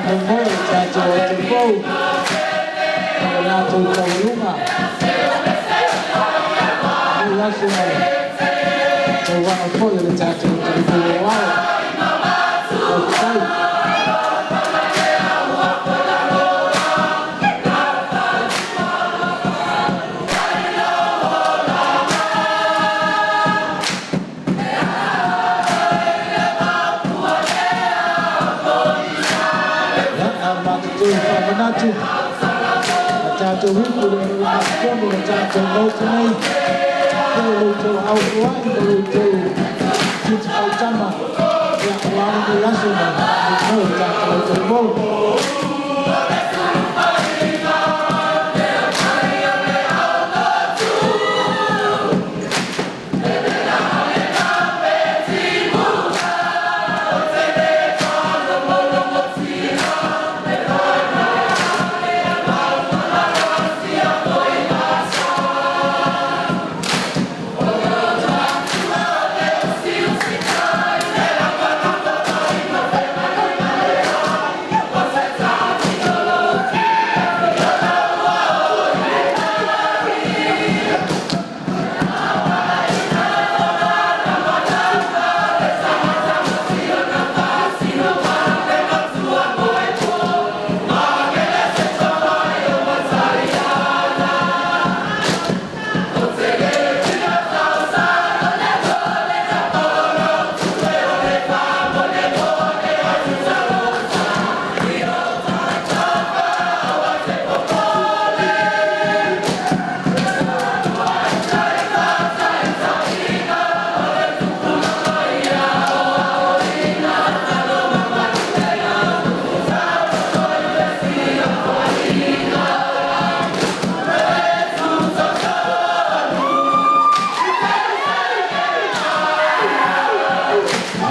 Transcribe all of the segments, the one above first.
faamoemoe o le tatou atunuu ma le latou taualuga i lenei aso ma le tauvaga foi a le tatou atunuu aoao. Faafetai. Ia, na ona matou toe faamanatu a tatou ipu le magatonu o le tatou Maota nei, pei o lo outou aufoai ma lo outou tiute fautama, ia, aua lenei aso ma le o le tatou atunuu.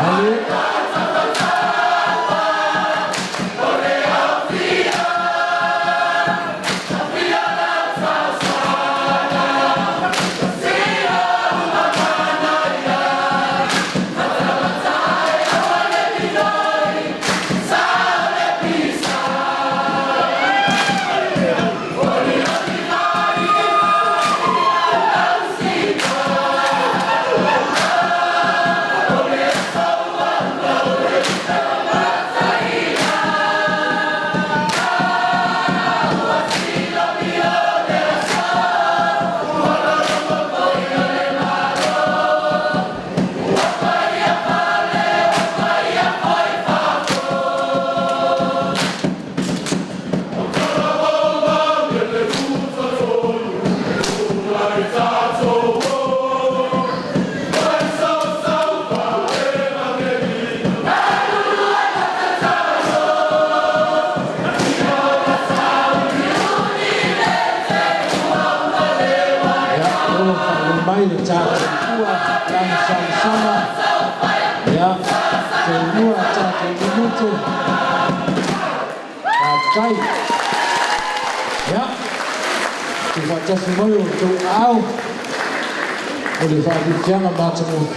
Ale. Ia, ua faailoa mai le tatou ua lama samasama. Ia, toe 2 tatou minute. Faafetai. Ia, tuufaatasi mai o outou aao o le faafiafiaga matagofie.